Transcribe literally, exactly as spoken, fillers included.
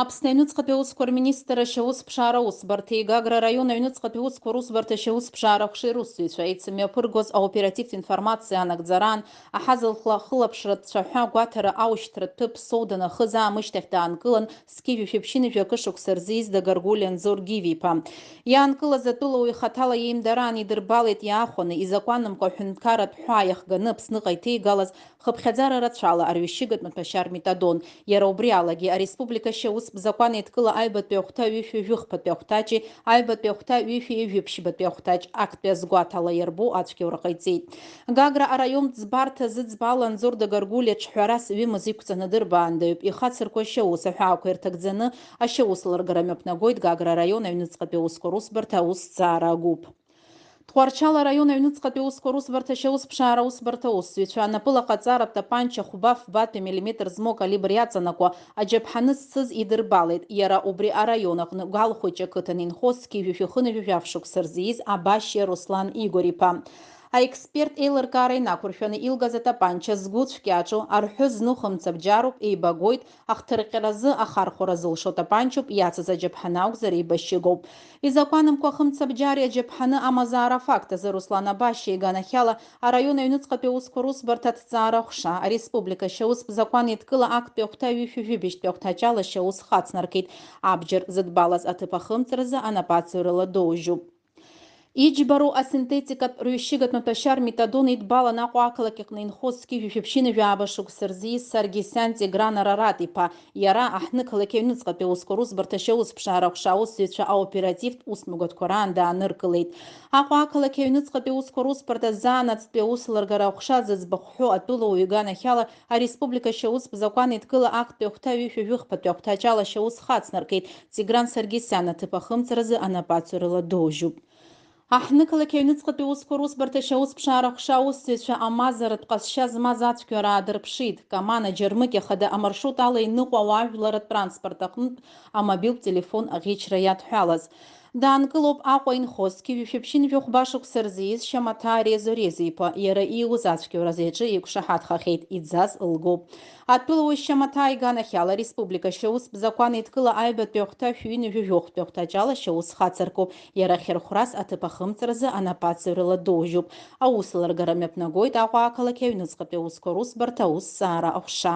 Аԥсны аҩныҵҟатәи аусқәа рминистрра ашьаусԥшаара усбарҭеи Гагра араион аҩныҵҟатәи аусқәа русбарҭа ашьаусԥшаара аҟәшеи русзуҩцәа еицымҩаԥыргоз аоперативтә информациа анагӡараан аҳазылхла ахылаԥшратә цәаҳәа агәаҭара аушьҭратә ҭыԥ Соу данахыз аамышьҭахь даанкылан, зқьи жәшәи ԥшьынҩажәи акы шықәса рзы ииз Дагаргәылиа Анзор Гиви-иԥа. Иаанкылаз атәылауаҩ хаҭала иеимдараан идырбалеит иаахәаны, изакәанымкәа аҳәынҭқарратә ҳәаа иахганы Аԥсныҟа иҭеигалаз хыԥхьаӡара рацәала арҩашьыгатә маҭәашьар метадон. Иара убри алагьы ареспублика ашьаустә закәан еидкыла аҩбатәи ахәҭа ҩышәи жәыхԥатәи ахәҭаҷи аҩбатәи ахәҭа ҩышәи ҩажәи ԥшьбатәи ахәҭаҷ актәи азгәаҭала иарбоу ацәгьоура ҟаиҵеит. Гагра араионтә ӡбарҭа зыӡбала Анзор Дагаргәылиа ҿҳәарас ҩымыз иқәҵаны дырбаандаҩуп, ихацырку ашьаус аҳәаақәа ирҭагӡаны ашьаус лыргара мҩаԥнагоит Гагра араион аҩныҵҟатәи аусқәа русбарҭа аусҭҵаара агәыԥ. Тҟәарчал араион аҩныҵҟатәи аусқәа русбарҭа ашьаусԥшаара усбарҭа аусзуҩцәа анапылаҟаҵаратә тапанча хәба фбатәи миллиметр змоу акалибр иаҵанакуа аџьаԥҳаны зцыз идырбалеит. Иара убри араион аҟны Гәалхәыҷ ақыҭан инхоз зқьи жәшәи хынҩажәи жәаф шықәса рзы ииз Абашьиа Руслан Игор-иԥа. Аексперт еилыркаара инақәыршәаны илгаз атапанча згәы цәгьаҿу арҳәы зну хымцабџьаруп, еибагоит, ахҭырҟьаразы, ахархәара зылшо тапанчоуп, иацыз аџьаԥҳаны акәзар еибашьыгоуп. Изакәанымкәа ахымцабџьари аџьаԥҳаны амазаара афакт азы Руслан Абашьиа иганахьала араион аҩныҵҟатәи аусқәа русбарҭа аҭҵаара аҟәша, ареспублика ашьаустә закәан еидкыла актәи ахәҭа ҩышәи жәибжьтәи ахәҭаҷ ала ашьаус хацнаркит. Абџьар зыдбалаз аҭыԥ ахымҵразы анапаҵаҩрала доужьуп. Иџьбароу асинтетикатә рҩашьыгатә маҭәашьар метадон идбалан Аҟәа ақалақь аҟны инхоз зқьи жәшәи ԥшьынҩажәи жәаба шықәса рзы ииз Саргисиан Тигран Арарат-иԥа, иара аҳҭнықалақь аҩныҵҟатәи аусқәа русбарҭа ашьаусԥшаара аҟәша аусзуҩцәа аоперативтә усмҩаԥгатәқәа раан дааныркылеит. Аҟәа ақалақь аҩныҵҟатәи аусқәа русбарҭа заанаҵтәи аус лыргара аҟәша зыӡбахә ҳәоу атәылауаҩ иганахьала ареспублика ашьаустә закәан еидкыла актәи ахәҭа ҩышәи жәыхԥатәи ахәҭаҷ ала ашьаус хацнаркит. Тигран Саргисиан аҭыԥ ахымҵразы анапаҵаҩрала доужьуп. Аҳҭнықалақь аҩныҵҟатәи аусқәа русбарҭа ашьаусԥшаара аҟәша аусзуҩцәа амазаратә ҟазшьа змаз ацәгьара аадырԥшит, Каман аџьармыкьа хада амаршрут ала иныҟәо ауаажәларратә транспорт аҟнытә амобилтә телефон аӷьычра иадҳәалаз. Даанкылоуп Аҟәа инхоз зқьи жәшәи ԥшьынҩажәи хәба шықәса рзы ииз Шьамаҭаа Резо Резо-иԥа, иара ииуз ацәгьоуразы иаҿы иқәшаҳаҭхахьеит, иӡаз лгәоуп. Атәылауаҩ Шьамаҭаа иганахьала ареспублика ашьаустә закәан еидкыла аҩбатәи ахәҭа шәи ҩынҩажәи жәохәтәи ахәҭаҷ ала ашьаус хацыркуп, иара ахьырхәрас аҭыԥ ахымҵразы анапаҵаҩрала доужьуп. Аус лыргара мҩаԥнагоит Аҟәа ақалақь аҩныҵҟатәи аусқәа русбарҭа аусҭҵаара аҟәша.